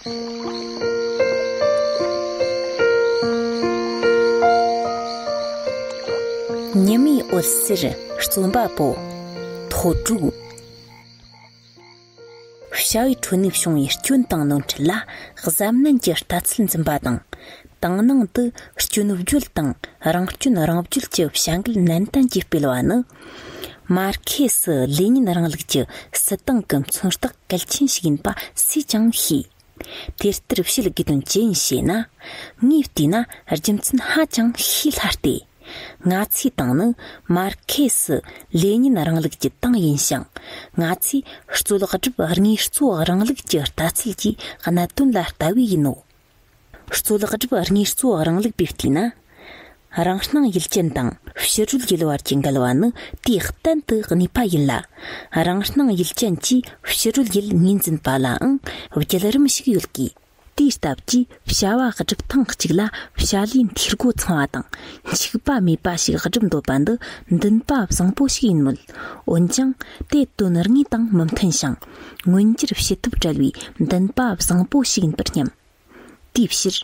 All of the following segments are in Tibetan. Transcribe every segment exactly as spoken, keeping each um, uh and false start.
ཉི་མའི་འོད་ཟེར་རྩོམ་པ་པོ། ཐོ་དྲུག་བྱ་བའི་ཁྲོད་ནས་བྱུང་བའི་སྐྱོན་དང་ནོར་འཁྲུལ་ལ་གཟབ་ནན་གྱི་ལྟ་ཚུལ་འཛིན་པ་དང་། དང་ནང་དུ་སྐྱོན་བརྗོད་དང་རང་སྐྱོན་རང་བརྗོད་ཀྱི་བྱ་འགུལ་ནན་ཏན་གྱིས་སྤེལ་བ་ནི། མར་ཁེ་སི་ལེ་ཉིན་རིང་ལུགས་ཀྱི་སྲིད་ཏང་གི་མཚོན་རྟགས་གལ་ཆེན་ཞིག་ཡིན་པ་སུས་ཀྱང་ཤེས། དེ་ལྟར་བཤད་དགོས་དོན་ཅི་ཡིན་ཞེ་ན། ངས་བལྟས་ན་རྒྱུ་མཚན་ཧ་ཅང་ཤས་སླ་སྟེ། ང་ཚོའི་ཏང་ནི་མར་ཁེ་སི་ལེ་ཉིན་རིང་ལུགས་ཀྱི་ཏང་ཡིན་ཞིང་། ང་ཚོས་རྩོད་སྒྲུབ་དངོས་གཙོ་རིང་ལུགས་ཀྱི་ལྟ་ཚུལ་གྱི་གནད་དོན་ལ་ལྟ་བས་ཡིན་ནོ། རྩོད་སྒྲུབ་དངོས་གཙོ་རིང་ལུགས་པས་བལྟས་ན། རང་སྣང་ཡུལ་ཅན་དང་ཕྱི་རོལ་ཡུལ་བར་གྱི་འགལ་བ་ནི་དུས་གཏན་དུ་གནས་པ་ཡིན་ལ། རང་སྣང་ཡུལ་ཅན་གྱིས་ཕྱི་རོལ་ཡུལ་ངོས་འཛིན་པ་ལའང་བརྒྱུད་རིམ་ཞིག་ཡོད་དགོས། དེའི་སྟབས་ཀྱིས་བྱ་བ་སྒྲུབ་སྟངས་གཅིག་ལ་བྱ་ལས་འཐུས་སྒོ་ཚང་བ་དང་འཕྱུགས་པ་མེད་པ་ཞིག་སྒྲུབ་འདོད་པ་འདི་འདུན་པ་བཟང་པོ་ཞིག་ཡིན་མོད། འོན་ཀྱང་དེ་དོན་དངོས་དང་མི་མཐུན་ཞིང་། མངོན་འགྱུར་བྱེད་ཐབས་བྲལ་བའི་འདུན་པ་བཟང་པོ་ཞིག་ཡིན་པར་སྙམ། དེའི་ཕྱིར།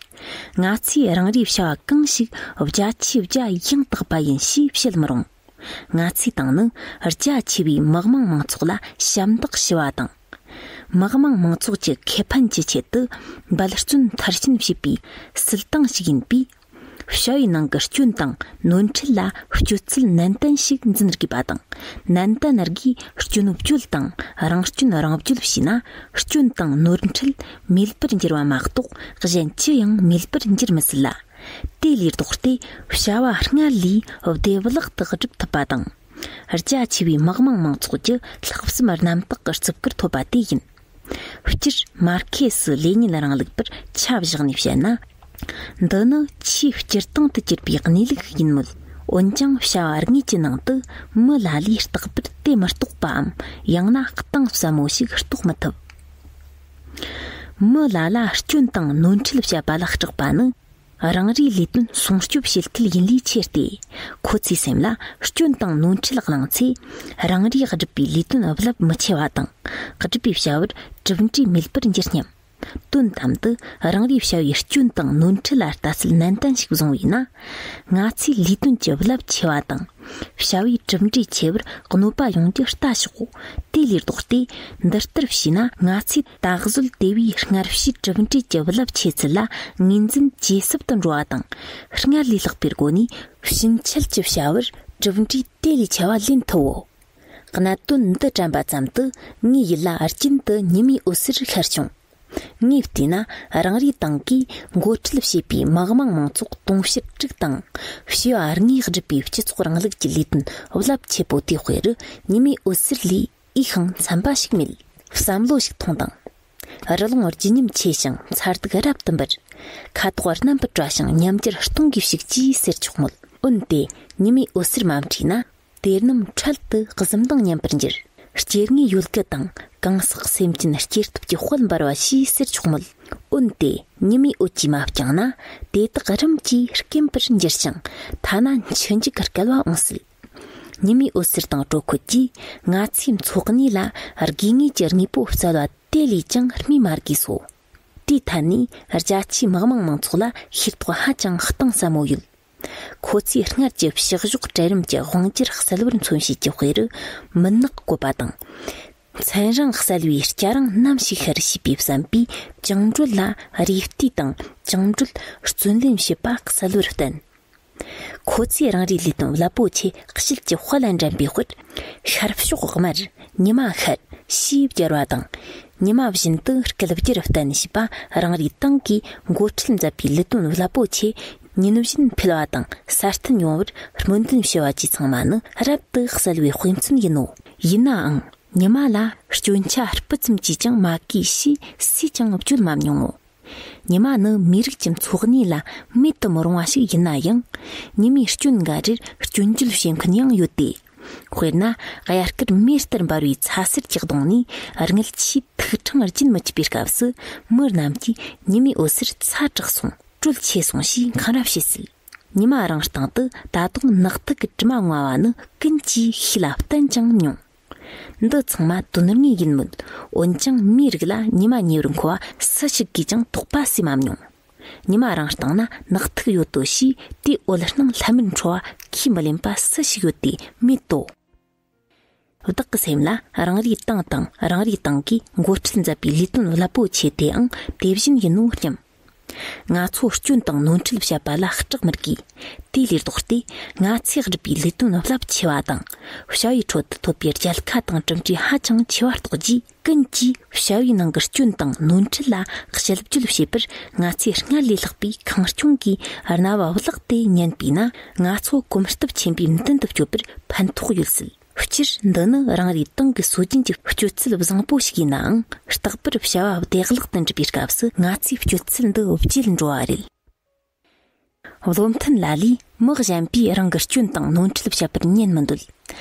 ང་ཚོས་རང་རེའི་བྱ་བ་གང་ཞིག་རྒྱ་ཆེ་རྒྱ་ཡང་དག་པ་ཡིན་ཞེས་བཤད་མི་རུང་། ང་ཚོའི་ཏང་ནི་རྒྱ་ཆེ་བའི་མི་དམངས་མང་ཚོགས་ལ་ཞབས་འདེགས་ཞུ་བ་དང་། མི་དམངས་མང་ཚོགས་ཀྱི་ཁེ་ཕན་གྱི་ཆེད་དུ་འབད་བརྩོན་མཐར་ཕྱིན་བྱེད་པའི་སྲིད་ཏང་ཞིག་ཡིན་པས། བྱ་བའི་ནང་གི་སྐྱོན་དང་ནོར་འཁྲུལ་ལ་སྤྱོད་ཚུལ་ནན་ཏན་ཞིག་འཛིན་དགོས་པ་དང་། ནན་ཏན་སྒོས་སྐྱོན་བརྗོད་དང་རང་སྐྱོན་རང་བརྗོད་བྱས་ན། སྐྱོན་དང་ནོར་འཁྲུལ་མེད་པར་འགྱུར་བ་མ་གཏོགས་གཞན་ཅི་ཡང་མེད་པར་འགྱུར་མི་སྲིད་ལ། དེ་ལས་ལྡོག་སྟེ་བྱ་བ་སྔར་ལས་བདེ་བླག་ཏུ་སྒྲུབ་ཐུབ་པ་དང་། རྒྱ་ཆེ་བའི་མི་དམངས་མང་ཚོགས་ཀྱི་ལྷག་བསམ་རྣམ་དག་གི་བརྩི་བཀུར་ཐོབ་པ་དེ་ཡིན། སྤྱིར་མར་ཁེ་སི་ལེ་ཉིན་རིང་ལུགས་པར་ཆ་བཞག་ནས་བཤད་ན། འདི་ནི་ཆེས་སྤྱིར་བཏང་དུ་གྱུར་པའི་གནས་ལུགས་ཡིན་མོད། འོན་ཀྱང་བྱ་བ་དངོས་ཀྱི་ནང་དུ་མི་ལ་ལས་རྟག་པར་དེ་མི་རྟོགས་པའམ། ཡང་ན་གཏིང་ཟབ་མོ་ཞིག་རྟོགས་མི་ཐུབ། མི་ལ་ལ་སྐྱོན་དང་ནོར་འཁྲུལ་བཤད་པ་ལ་སྐྲག་པ་ནི། རང་རེའི་ལས་དོན་སྲུང་སྐྱོབ་བྱེད་ཁུལ་ཡིན་ལས་ཆེ་སྟེ། ཁོ་ཚོའི་སེམས་ལ་སྐྱོན་དང་ནོར་འཁྲུལ་བསླངས་ཚེ། རང་རེས་སྒྲུབ་པའི་ལས་དོན་རླབས་མི་ཆེ་བ་དང་། སྒྲུབ་པའི་བྱ་བར་གྲུབ་འབྲས་མེད་པར་འགྱུར་སྙམ། དོན་དམ་དུ་རང་རེའི་བྱ་བའི་སྐྱོན་དང་ནོར་འཁྲུལ་ལ་ལྟ་ཚུལ་ནན་ཏན་ཞིག་བཟུང་བས་ན། ང་ཚོའི་ལས་དོན་གྱི་རླབས་ཆེ་བ་དང་། བྱ་བའི་གྲུབ་འབྲས་ཆེ་བར་གནོད་པ་ཡོང་རྒྱུ་ལྟ་ཞོག་དེ་ལས་ལྡོག་སྟེ། འདི་ལྟར་བྱས་ན་ང་ཚོས་ད་གཟོད་དེ་བས་སྔར་བྱས་གྲུབ་འབྲས་ཀྱི་རླབས་ཆེ་ཚུལ་ལ་ངོས་འཛིན་ཇེ་ཟབ་ཏུ་འགྲོ་བ་དང་། སྔར་ལས་ལྷག་པའི་སྒོ་ནས་ཕྱིན་ཆད་ཀྱི་བྱ་བར་གྲུབ་འབྲས་དེ་ལས་ཆེ་བ་ལེན་ཐུབ་བོ། གནད་དོན་འདི་དྲན་པ་ཙམ་དུ་ངའི་ཡིད་ལ་རྒྱུན་དུ་ཉི་མའི་འོད་ཟེར་ཤར་བྱུང་། ངས་བལྟས་ན་རང་རེའི་ཏང་གིས་འགོ་ཁྲིད་བྱས་པའི་མི་དམངས་མང་ཚོགས་དུང་ཕྱུར་དྲུག་དང་། བྱེ་བ་ལྔས་བསྒྲུབས་པའི་སྤྱི་ཚོགས་རིང་ལུགས་ཀྱི་ལས་དོན་རླབས་ཆེ་པོ་དེའི་དཔེ་རུ་ཉི་མའི་འོད་ཟེར་ལས་འོས་ཤིང་འཚམ་པ་ཞིག་མེད། བསམ་བློ་ཞིག་ཐོངས་དང་། རི་ལུང་བརྗིད་ཉམས་ཆེ་ཞིང་མཚར་སྡུག་རབ་ཏུ་འབར། ཁ་དོག་རྣམ་པར་བཀྲ་ཞིང་ཉམས་འགྱུར་སྟོང་གིས་ཕྱུག་ཅེས་ཟེར་ཆོག་མོད། འོན་ཏེ་ཉི་མའི་འོད་ཟེར་མ་འཕྲོས་ན། དེ་རྣམས་འཕྲལ་དུ་གཟི་མདངས་ཉམས་པར་འགྱུར། སྐྱེ་དངོས་ཡོད་དགུ་དང་གང་ཟག་སེམས་ཅན་སྐྱེ་སྟོབས་ཀྱི་དཔལ་འབར་བ་ཞེས་ཟེར་ཆོག་མོད། འོན་ཏེ་ཉི་མའི་འོད་ཀྱིས་མ་བསྐྱངས་ན། དེ་དག་རིམ་གྱིས་སྐེམ་པར་འགྱུར་ཞིང་ཐ་ན་འཆི་འཇིག་གི་སྐལ་བ་འོང་སྲིད། ཉི་མའི་འོད་ཟེར་དང་དྲོད་ཁོལ་གྱིས་ང་ཚོའི་འཚོ་གནས་ལ་དགོས་ངེས་ཀྱི་དངོས་པོ་བསྩལ་བ་དེ་ལས་ཀྱང་སྨོས་མ་དགོས་སོ། དེའི་ཐད་ནས་རྒྱ་ཆེའི་མི་དམངས་མང་ཚོགས་ལ་ཤེས་རྟོགས་ཧ་ཅང་གཏིང་ཟབ་མོ་ཡོད། ཁོ་ཚོས་སྔར་གྱི་བཤུ་གཞོག་གྲལ་རིམ་གྱི་དབང་སྒྱུར་གསལ་བོར་མཚོན་བྱེད་ཀྱི་དཔེ་རུ་མུན་ནག་བཀོད་པ་དང་། མཚན་རིང་གསལ་བའི་སྐྱ་རེངས་ནམ་ཞིག་ཤར་ཞེས་པའི་བསམ་པས་བཅིངས་འགྲོལ་ལ་རེ་ལྟོས་དང་བཅིངས་འགྲོལ་བརྩོན་ལེན་བྱེད་པ་གསལ་བོར་བསྟན། ཁོ་ཚོས་རང་རེའི་ལས་དོན་རླབས་པོ་ཆེ་དཔྱིད་ཀྱི་དཔལ་ལ་འགྲན་པའི་དཔེར། ཤར་ཕྱོགས་དམར། ཉི་མ་ཤར། ཞེས་བརྗོད་པ་དང་། ཉི་མ་བཞིན་དུ་སྐད་སྒྱུར་བསྟན་ཞེས་པ་རང་རེའི་ཏང་གིས་འགོ་ཁྲིད་མཛད་པའི་ལས་དོན་རླབས་པོ་ཆེ་ཉིན་བཞིན་འཕེལ་བ་དང་སྲ་བརྟན་ཡོང་བར་སྨོན་འདུན་ཞུ་བ་བཅས་ཚང་མ་ནི་རབ་ཏུ་གསལ་བའི་དཔེ་མཚོན་ཡིན་ནོ། ཡིན་ནའང་། ཉི་མ་ལ་སྐྱོན་ཆ་སྤུ་ཙམ་གྱིས་ཀྱང་མ་གོས་ཞེས་སུས་ཀྱང་བརྗོད་མ་མྱོང་ངོ་། ཉི་མ་ནི་མིའི་རིགས་ཀྱི་འཚོ་གནས་ལ་མེད་དུ་མི་རུང་བ་ཞིག་ཡིན་ན་ཡང་། ཉི་མའི་སྐྱོན་འགའ་རེར་སྐྱོན་བརྗོད་བྱེད་མཁན་ཡང་ཡོད་དེ། དཔེར་ན། དབྱར་ཁར་མེ་ལྟར་འབར་བའི་ཚ་ཟེར་གྱིས་གདུང་ནས་དངུལ་ཆུའི་ཐིགས་ཕྲེང་རྒྱུན་མི་ཆད་པའི་སྐབས་སུ། མི་རྣམས་ཀྱིས་ཉི་མའི་འོད་ཟེར་ཚ་དྲགས་སོང་། དྲོད་ཆེ་སོང་ཞེས་འཁང་ར་བྱེད་སྲིད། ཉི་མ་རང་སྟེང་དུ་ད་དུང་ནག་ཐིག་གི་དྲི་མ་མངའ་བ་ནི་ཀུན་གྱིས་ཤེས་ལ་བསྟན་ཀྱང་མྱོང་། འདི་ཚང་མ་དོན་དངོས་ཡིན་མོད། འོན་ཀྱང་མིའི་རིགས་ལ་ཉི་མ་ཉེ་བར་འཁོར་བ་སུ་ཞིག་གིས་ཀྱང་དོགས་པ་སེལ་མ་མྱོང་། ཉི་མ་རང་སྟེང་ན་ནག་ཐིག་ཡོད་དོ་ཞེས་དེའི་འོད་སྣང་ལྷམ་མེར་འཕྲོ་བ་ཁས་མི་ལེན་པ་སུ་ཞིག་ཡོད་དེ་མེད་དོ། བདག་གི་སེམས་ལ་རང་རེའི་ཏང་དང་རང་རེའི་ཏང་གིས་འགོ་ཁྲིད་མཛད་པའི་ལས་དོན་རླབས་པོ་ཆེ་དེའང་དེ་བཞིན་ཡིན་ནོ་སྙམ། ང་ཚོ་སྐྱོན་དང་ནོར་འཁྲུལ་བཤད་པ་ལ་སྐྲག་མི་དགོས། དེ་ལས་ལྡོག་སྟེ། ང་ཚོས་བསྒྲུབས་པའི་ལས་དོན་རླབས་ཆེ་བ་དང་། བྱ་བའི་ཁྲོད་དུ་ཐོབ་པའི་རྒྱལ་ཁ་དང་གྲུབ་འབྲས་ཧ་ཅང་ཆེ་བ་རྟོགས་རྗེས། ཀུན་གྱིས་བྱ་བའི་ནང་གི་སྐྱོན་དང་ནོར་འཁྲུལ་ལ་དཔྱད་བརྗོད་བྱེད་པར། ང་ཚོས་སྔར་ལས་ལྷག་པའི་ཁེངས་སྐྱུང་གིས་རྣ་བ་བླགས་ཏེ་ཉན་པས་ན། ང་ཚོ་གོམ་སྟབས་ཆེན་པོས་མདུན་དུ་སྐྱོད་པར་ཕན་ཐོགས་ཡོད་སྲིད། སྤྱིར་འདི་ནི་རང་རེའི་ཏང་གི་སྲོལ་རྒྱུན་གྱི་སྤྱོད་ཚུལ་བཟང་པོ་ཞིག་ཡིན་ནའང་། རྟག་པར་བྱ་བ་བདེ་བླག་ཏུ་འགྲུབ་པའི་སྐབས་སུ་ང་ཚོའི་སྤྱོད་ཚུལ་འདི་བརྗེད་འགྲོ་བ་རེད། བློ་མཐུན་ལ་ལས་མི་གཞན་པས་རང་གི་སྐྱོན་དང་ནོར་འཁྲུལ་བཤད་པར་ཉན་མི་འདོད།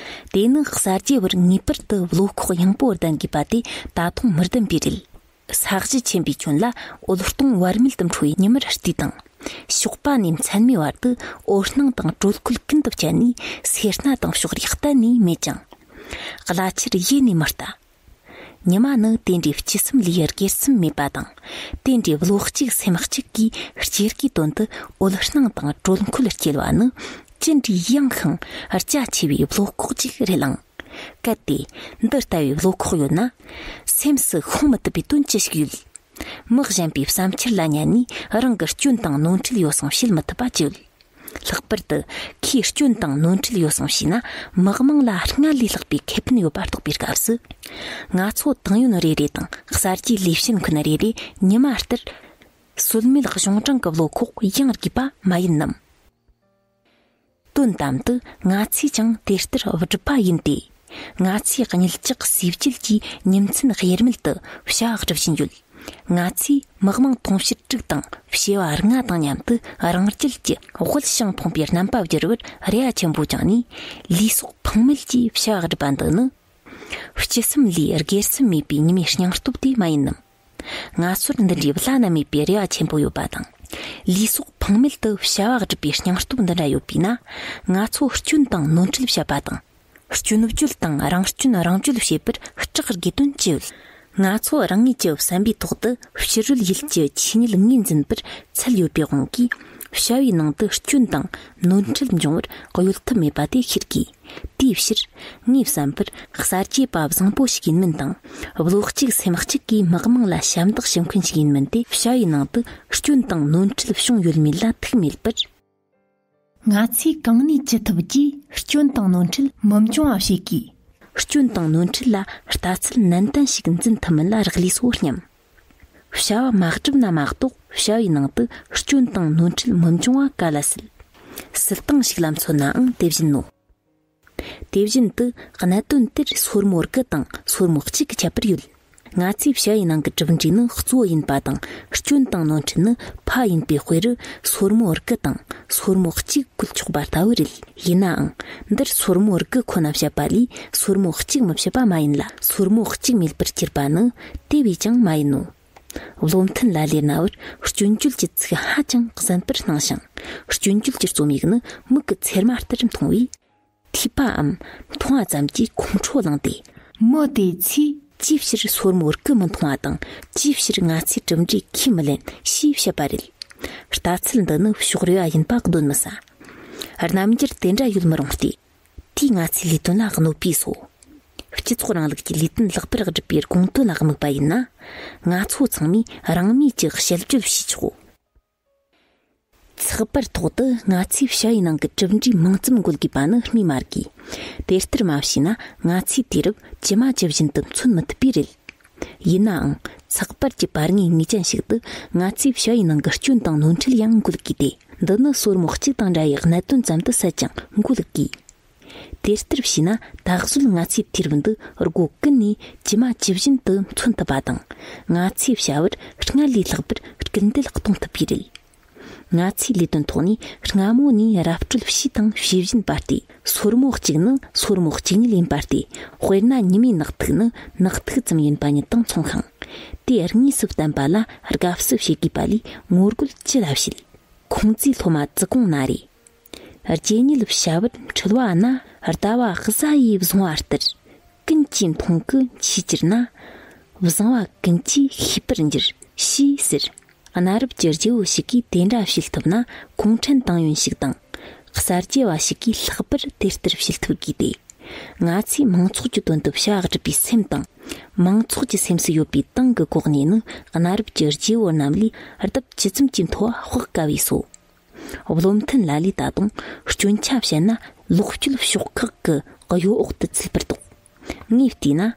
དེ་ནི་གསར་བརྗེ་བར་ངེས་པར་དུ་བློ་ཁོག་ཡངས་པོ་ལྡན་དགོས་པ་དེ་ད་དུང་མི་ལྡན་པས་རེད། ས་གཞི་ཆེན་པོའི་ཁྱོན་ལ་འོད་སྟོང་བར་མེད་དུ་འཕྲོ་བའི་ཉི་མར་ལྟོས་དང་། ཞོགས་པ་ནས་མཚན་མོའི་བར་དུ་འོད་སྣང་དང་དྲོད་ཁོལ་ཀུན་ཏུ་བཅད་ནས་སེར་སྣ་དང་ཕྱོགས་རིས་གཏན་ནས་མེད་ཅིང་། གླ་ཆར་ཡེ་ནས་མི་ལྟ། ཉི་མ་ནི་དེ་འདྲའི་སྤྱི་སེམས་ལས་སྒེར་སེམས་མེད་པ་དང་། དེ་འདྲའི་བློ་གཅིག་སེམས་གཅིག་གིས་སྐྱེ་རྒུའི་དོན་དུ་འོད་སྣང་དང་དྲོད་ཁོལ་སྐྱེལ་བ་ནི་ཅི་འདྲའི་ཡངས་ཤིང་རྒྱ་ཆེ་བའི་བློ་ཁོག་ཅིག་རེད་ལང་། གལ་ཏེ་འདི་ལྟ་བུའི་བློ་ཁོག་ཡོད་ན། སེམས་སུ་ཤོང་མི་ཐུབ་པའི་དོན་ཅི་ཞིག་ཡོད། མི་གཞན་པའི་བསམ་འཆར་ལ་ཉན་ནས་རང་གི་སྐྱོན་དང་ནོར་འཁྲུལ་ཡོད་སོང་བཤད་མི་ཐུབ་པ་ཅི་ཡོད། ལྷག་པར་དུ་ཁོས་སྐྱོན་དང་ནོར་འཁྲུལ་ཡོད་སོང་ཞེ་ན། མི་དམངས་ལ་སྔར་ལས་ལྷག་པའི་ཁེ་ཕན་ཡོད་པ་རྟོགས་པའི་སྐབས་སུ། ང་ཚོ་ཏང་ཡོན་རེ་རེ་དང་གསར་བརྗེའི་ལས་བྱེད་མཁན་རེ་རེས་ཉི་མ་ལྟར་སྲོལ་མེད་གཞུང་དྲང་གི་བློ་ཁོག་ཡངས་དགོས་པ་མ་ཡིན་ནམ། དོན་དམ་དུ་ང་ཚོས་ཀྱང་དེ་ལྟར་བསྒྲུབས་པ་ཡིན་ཏེ། ང་ཚོས་གཉིད་ལྕག་སེ་བཅུད་ཀྱི་ཉིན་མཚན་དབྱེར་མེད་དུ་བྱ་བ་སྒྲུབ་བཞིན་ཡོད། ང་ཚོས་མི་དམངས་དུང་ཕྱུར་དྲུག་དང་བྱེ་བ་ལྔ་དང་མཉམ་དུ་རང་རྒྱལ་གྱི་དབུལ་ཞིང་ཕོངས་པའི་རྣམ་པ་བསྒྱུར་བར་རེ་བ་ཆེན་པོ་བཅངས་ནས། ལུས་སྲོག་ཕངས་མེད་ཀྱིས་བྱ་བ་སྒྲུབ་པ་འདི་ནི། སྤྱི་སེམས་ལས་སྒེར་སེམས་མེད་པའི་ཉི་མའི་སྙིང་སྟོབས་དེ་མ་ཡིན་ནམ། ང་ཚོར་འདི་འདྲའི་བླ་ན་མེད་པའི་རེ་བ་ཆེན་པོ་ཡོད་པ་དང་། ལུས་སྲོག་ཕངས་མེད་དུ་བྱ་བ་སྒྲུབ་པའི་སྙིང་སྟོབས་འདི་འདྲ་ཡོད་པས་ན། ང་ཚོ་སྐྱོན་དང་ནོར་འཁྲུལ་བཤད་པ་དང་། སྐྱོན་བརྗོད་དང་རང་སྐྱོན་རང་བརྗོད་བྱེད་པར་སྐྲག་དགོས་དོན་ཅི་ཡོད། ང་ཚོ་རང་ངོས་ཀྱི་བསམ་པའི་ཐོག་ཏུ་ཕྱི་རོལ་ཡུལ་གྱི་ཆོས་ཉིད་ངོས་འཛིན་པར་ཚད་ཡོད་པའི་དབང་གིས། བྱ་བའི་ནང་དུ་སྐྱོན་དང་ནོར་འཁྲུལ་འབྱུང་བར་གཡོལ་ཐབས་མེད་པ་དེ་ཤེས་དགོས། དེའི་ཕྱིར། ངས་བསམ་པར་གསར་བརྗེ་པ་བཟང་པོ་ཞིག་ཡིན་མིན་དང་། བློ་གཅིག་སེམས་གཅིག་གིས་མི་དམངས་ལ་ཞབས་འདེགས་ཞུ་མཁན་ཞིག་ཡིན་མིན་དེ། བྱ་བའི་ནང་དུ་སྐྱོན་དང་ནོར་འཁྲུལ་བྱུང་ཡོད་མེད་ལ་ཐུག་མེད་པར། ང་ཚོས་གང་ནུས་ཅི་ཐུབ་ཀྱིས་སྐྱོན་དང་ནོར་འཁྲུལ་མི་འབྱུང་བ་བྱེད་དགོས། སྐྱོན་དང་ནོར་འཁྲུལ་ལ་ལྟ་ཚུལ་ནན་ཏན་ཞིག་འཛིན་ཐུབ་མིན་ལ་རག་ལས་སོ་སྙམ། བྱ་བ་མ་བསྒྲུབས་ན་མ་གཏོགས། བྱ་བའི་ནང་དུ་སྐྱོན་དང་ནོར་འཁྲུལ་མི་འབྱུང་བ་ག་ལ་སྲིད། སྲིད་སྟངས་ཤིག་ལ་མཚོན་ནའང་དེ་བཞིན་ནོ། དེ་བཞིན་དུ་གནད་དོན་དེར་སོར་མོ་དགུ་དང་སོར་མོ་གཅིག་གི་ཁྱད་པར་ཡོད། ང་ཚོས་བྱ་བའི་ནང་གི་གྲུབ་འབྲས་ནི་གཙོ་བོ་ཡིན་པ་དང་། སྐྱོན་དང་ནོར་འཁྲུལ་ནི་ཕ་ཡིན་པའི་དཔེ་རུ་སོར་མོ་དགུ་དང་སོར་མོ་གཅིག་བཀོལ་ཆོག་པ་ལྟ་བུ་རེད། ཡིན་ནའང་། འདིར་སོར་མོ་དགུ་ཁོ་ན་བཤད་པ་ལས་སོར་མོ་གཅིག་མི་བཤད་པ་མ་ཡིན་ལ། སོར་མོ་གཅིག་མེད་པར་གྱུར་པ་ནི་དེ་བས་ཀྱང་མ་ཡིན་ནོ། བློ་མཐུན་ལ་ལས་རྣ་བར་སྐྱོན་བརྗོད་ཀྱི་ཚིག་ཧ་ཅང་གཟན་པར་སྣང་ཞིང་། སྐྱོན་བརྗོད་ཀྱི་རྩོམ་ཡིག་ནི་མིག་གི་ཚེར་མ་ལྟར་མཐོང་བས། ཐོས་པའམ་མཐོང་བ་ཙམ་གྱིས་ཁོང་ཁྲོ་ལངས་ཏེ། མི་དེ་ཚོས་ཅིའི་ཕྱིར་སོར་མོ་དགུ་མི་མཐོང་བ་དང་། ཅིའི་ཕྱིར་ང་ཚོས་གྲུབ་འབྲས་ཁས་མི་ལེན་ཞེས་བཤད་པ་རེད། ལྟ་ཚུལ་འདི་ནི་ཕྱོགས་རེ་བ་ཡིན་པ་གདོན་མི་ཟ། རྣམ་འགྱུར་དེ་འདྲ་ཡོད་མི་རུང་སྟེ། དེས་ང་ཚོའི་ལས་དོན་ལ་གནོད་པས་སོ། སྤྱི་ཚོགས་རིང་ལུགས་ཀྱི་ལས་དོན་ལེགས་པར་བསྒྲུབ་པའི་དགོངས་དོན་ལ་དམིགས་པ་ཡིན་ན། ང་ཚོ་ཚང་མས་རང་མོས་ཀྱི་དཔྱད་བརྗོད་བྱས་ཆོག། ཚགས་པར་ཐོག་ཏུ་ང་ཚོས་བྱ་བའི་ནང་གི་གྲུབ་འབྲས་མང་ཙམ་འགོད་དགོས་པ་ནི་སྨོས་མ་དགོས། དེ་ལྟར་མ་བྱས་ན་ང་ཚོས་དུས་རབས་ཇི་མ་ཇི་བཞིན་དུ་མཚོན་མི་ཐུབ་པས་རེད། ཡིན་ནའང་། ཚགས་པར་གྱི་པར་ངོས་ངེས་ཅན་ཞིག་ཏུ་ང་ཚོས་བྱ་བའི་ནང་གི་སྐྱོན་དང་ནོར་འཁྲུལ་ཡང་འགོད་དགོས་ཏེ། འདི་ནི་སོར་མོ་གཅིག་དང་འདྲ་བའི་གནད་དོན་ཙམ་དུ་ཟད་ཀྱང་འགོད་དགོས། དེ་ལྟར་བྱས་ན་ད་གཟོད་ང་ཚོའི་དུས་རབས་འདི་སྒོ་ཀུན་ནས་ཇི་མ་ཇི་བཞིན་དུ་མཚོན་ཐུབ་པ་དང་། ང་ཚོའི་བྱ་བར་སྔར་ལས་ལྷག་པར་སྐུལ་འདེད་གཏོང་ཐུབ་པས་རེད། ང་ཚོའི་ལས་དོན་ཐོག་ནས་སྔ་མོ་ནས་ར་སྤྲོད་བྱས་དང་བྱེད་བཞིན་པ་སྟེ། སོར་མོ་གཅིག་ནི་སོར་མོ་གཅིག་ཉིད་ཡིན་པ་སྟེ། དཔེར་ན་ཉི་མའི་ནག་ཐིག་ནི་ནག་ཐིག་ཙམ་ཡིན་པ་ཉིད་དང་མཚུངས་ཤིང་། དེ་དངོས་སུ་བསྟན་པ་ལ་དགའ་བསུ་བྱེད་དགོས་པ་ལས་ངོ་རྒོལ་ཅི་ལ་བྱེད། ཁུང་རྩེའི་སློབ་མ་ཙི་གུང་ན་རེ། རྗེ་ཉིད་བྱ་བར་འཁྲིལ་བ་ན། ཟླ་བ་གཟའ་ཡིས་བཟུང་བ་ལྟར། ཀུན་ གྱི་མཐོང་གི་མཆིས་གྱུར་ན། བཟང་བ་ཀུན་གྱིས་ཤེས་པར་འགྱུར་ཞེས་ཟེར། གནའ་རབས་ཀྱི་རྒྱལ་པོ་ཞིག་གིས་དེ་འདྲ་བྱེད་ཐུབ་ན་གུང་ཁྲན་ཏང་ཡོན་ཞིག་དང་། གསར་བརྗེ་བ་ཞིག་གིས་ལྷག་པར་དེ་ལྟར་བྱེད་ཐུབ་དགོས་ཏེ། ང་ཚོས་མང་ཚོགས་ཀྱི་དོན་དུ་བྱ་བ་སྒྲུབ་པའི་སེམས་དང་། མང་ཚོགས་ཀྱི་སེམས་སུ་ཡོད་པའི་ཏང་གི་གོ་གནས་ནི་གནའ་རབས་ཀྱི་རྒྱལ་པོ་རྣམས་ལས་ལྡབ་ཇི་ཙམ་གྱིས་མཐོ་བ་དཔག་དཀའ་བས་སོ། བློ་མཐུན་ལ་ལས་ད་དུང་སྐྱོན་ཆ་བཤད་ན་ལོག་སྤྱོད་ཕྱོགས་ཁག་གི་གཡོ་འོག་ཏུ་ཚུད་པར་དོགས། ངས་བལྟས་ན།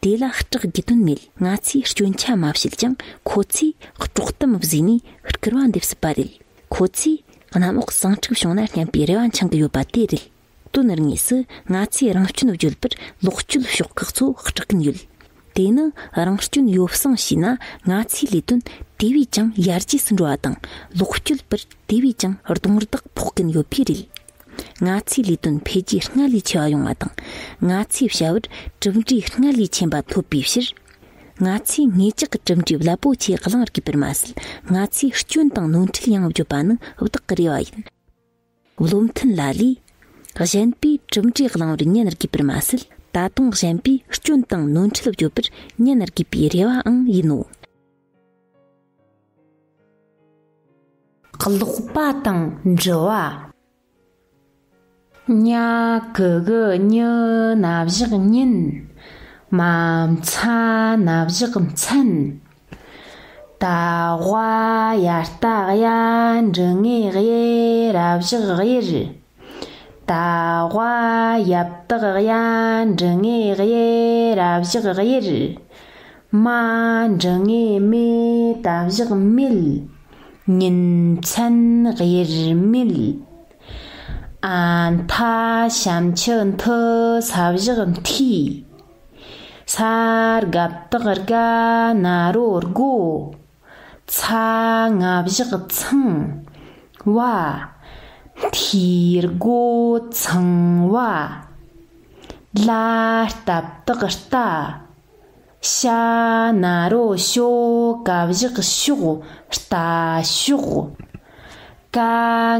དེ་ལ་སྐྲག་རྒྱུ་དོན་མེད། ང་ཚོས་སྐྱོན་ཆ་མ་བཤད་ཀྱང་ཁོ་ཚོས་དཀྲོག་གཏམ་བཟོས་ནས་སྐུར་བ་འདེབས་སྲིད་པ་རེད། ཁོ་ཚོས་གནམ་འོག་ཟིང་འཁྲུག་བྱུང་ན་སྙམ་པའི་རེ་བ་འཆང་གི་ཡོད་པ་དེ་རེད། དོན་དངོས་སུ་ང་ཚོས་རང་སྐྱོན་བརྗོད་པར་ལོག་སྤྱོད་ཕྱོགས་ཁག་ཚོ་སྐྲག་གིན་ཡོད། དེ་ནི་རང་སྐྱོན་ཡོ་བསྲང་བྱས་ན་ང་ཚོའི་ལས་དོན་དེ་བས་ཀྱང་ཡར་རྒྱས་སུ་འགྲོ་བ་དང་། ལོག་སྤྱོད་པར་དེ་བས་ཀྱང་རྡུང་རྡེག་ཕོག་གིན་ཡོད་པས་རེད། ང་ཚོའི་ལས་དོན་འཕེལ་རྒྱས་སྔར་ལས་ཆེ་བ་ཡོང་བ་དང་། ང་ཚོའི་བྱ་བར་གྲུབ་འབྲས་སྔར་ལས་ཆེན་པ་ཐོབ་པའི་ཕྱིར། ང་ཚོས་ངེད་ཅག་གི་གྲུབ་འབྲས་རླབས་པོ་ཆེ་བླངས་དགོས་པར་མ་ཟད། ང་ཚོས་སྐྱོན་དང་ནོར་འཁྲུལ་ཡང་བརྗོད་པ་ནི་བདག་གི་རེ་བ་ཡིན། བློ་མཐུན་ལ་ལས། གཞན་པས་གྲུབ་འབྲས་བླང་བར་ཉན་དགོས་པར་མ་ཟད། ད་དུང་གཞན་པས་སྐྱོན་དང་ནོར་འཁྲུལ་བརྗོད་པར་ཉན་དགོས་པའི་རེ་བའང་ཡིན་ནོ། ཀློག་པ་དང་འབྲི་བ། ཉ་གི་གུ་གཉི་ན་བཞག་ཉིན། མ་མཚ་ན་བཞག་མཚན། ད་ཝ་ཡ་བཏགས་ཡ་འགྲེང་བུ་དབྱེ་ར་བཞག་དབྱེར། ད་ཝ་ཡ་བཏགས་ཡ་འགྲེང་བུ་དབྱེ་ར་བཞག་དབྱེར། མ་འགྲེང་བུ་མེ་ད་བཞག་མེད། ཉིན་མཚན་དབྱེར་མེད། ཨ་མཐའ་ཞབས་ཀྱུ་མཐུ་ས་བཞག་མཐུས། ས་རྒ་བཏགས་རྒ་ན་རོ་རྒོ། ཚ་ང་བཞག་ཚང་བ། མཐུས་རྒོ་ཚང་བ། ལ་རྟ་བཏགས་རྟ། ཤ་ན་རོ་ཤོ་ག་བཞག་ཤོག་རྟ་ཤོག་ཀ་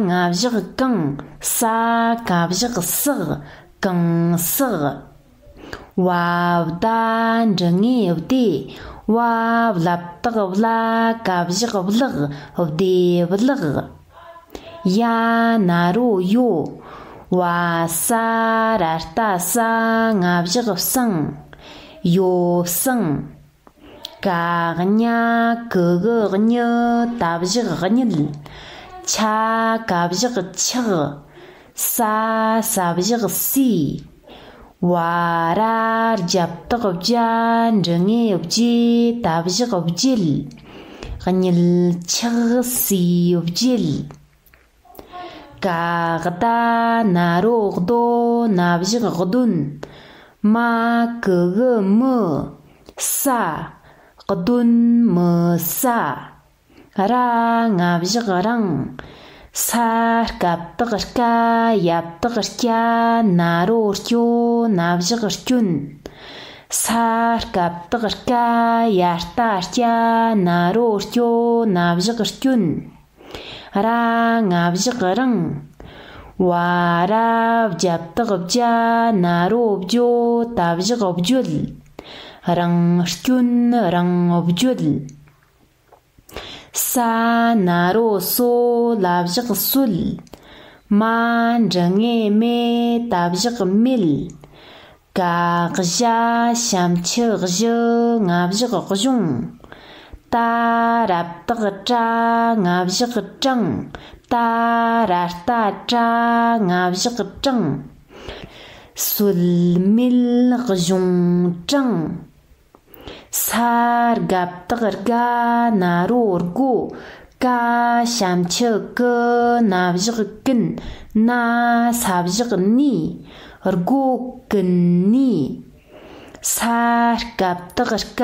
ང་བཞག་གང་། ས་ག་བཞག་སག་གང་སག་བ་བ་ད་འགྲེང་བུ་བདེ། བ་བ་ལ་བཏགས་བ་ལ་ག་བཞག་བ་ལག་བདེ་བ་ལག་ཡ་ན་རོ་ཡོ། བ་ས་ར་རྟ་ས་ང་བཞག་བསང་། ཡོ་བསང་། ག་ཉ་གི་གུ་གཉི་ད་བཞག་གཉིད། ཆ་ག་བཞག་ཆག་ས་ས་བཞག་སྲིད། བ་ར་རྒྱ་བཏགས་རྒྱ་འགྲེང་བུ་རྒྱེ་ད་བཞག་བརྒྱད། གཉིད་ཆག་སྲིད་བརྒྱད། ག་ད་ན་རོ་གདོ་ན་བཞག་གདོན། མ་གི་གུ་མི་ས་གདོན་མི་ས། ར་ང་བཞག་རང་། ས་རྐ་བཏགས་རྐ་ཡ་བཏགས་རྐྱ་ན་རོ་རྐྱོ་ན་བཞག་རྐྱོན། ས་རྐ་བཏགས་རྐ་ཡ་རྟ་རྐྱ་ན་རོ་རྐྱོ་ན་བཞག་རྐྱོན། ར་ང་བཞག་རང་། བ་ར་བརྒྱ་བཏགས་བརྒྱ་ན་རོ་བརྗོ་ད་བཞག་བརྗོད། རང་སྐྱོན་རང་བརྗོད། ས་ན་རོ་སོ་ལ་བཞག་སྲོད། མ་འགྲེང་བུ་མེ་ད་བཞག་མེད། ག་ཞ་ཞབས་ཀྱུ་གཞུ་ང་བཞག་གཞུང་། ཏ་ར་བཏགས་ཏྲ་ང་བཞག་དྲང་། ཏ་ར་རྟ་ཏྲ་ང་བཞག་དྲང་། སྲོད་མེད་གཞུང་དྲང་། ས་རྒ་བཏགས་རྒ་ན་རོ་རྒོ། ཀ་ཞབས་ཀྱུ་ཀུ་ན་བཞག་ཀུན། ན་ས་བཞག་ནས། རྒོ་ཀུན་ནས། ས་རྐ་བཏགས་རྐ་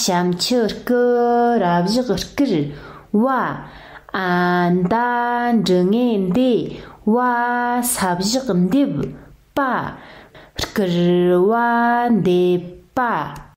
ཞབས་ཀྱུ་རྐུ་ར་བཞག་རྐུར། བ་ཨ་མདའ་འགྲེང་བུ་མདེ། བ་ས་བཞག་འདེབས། པ། བསྐུར་བ་འདེབས་པ།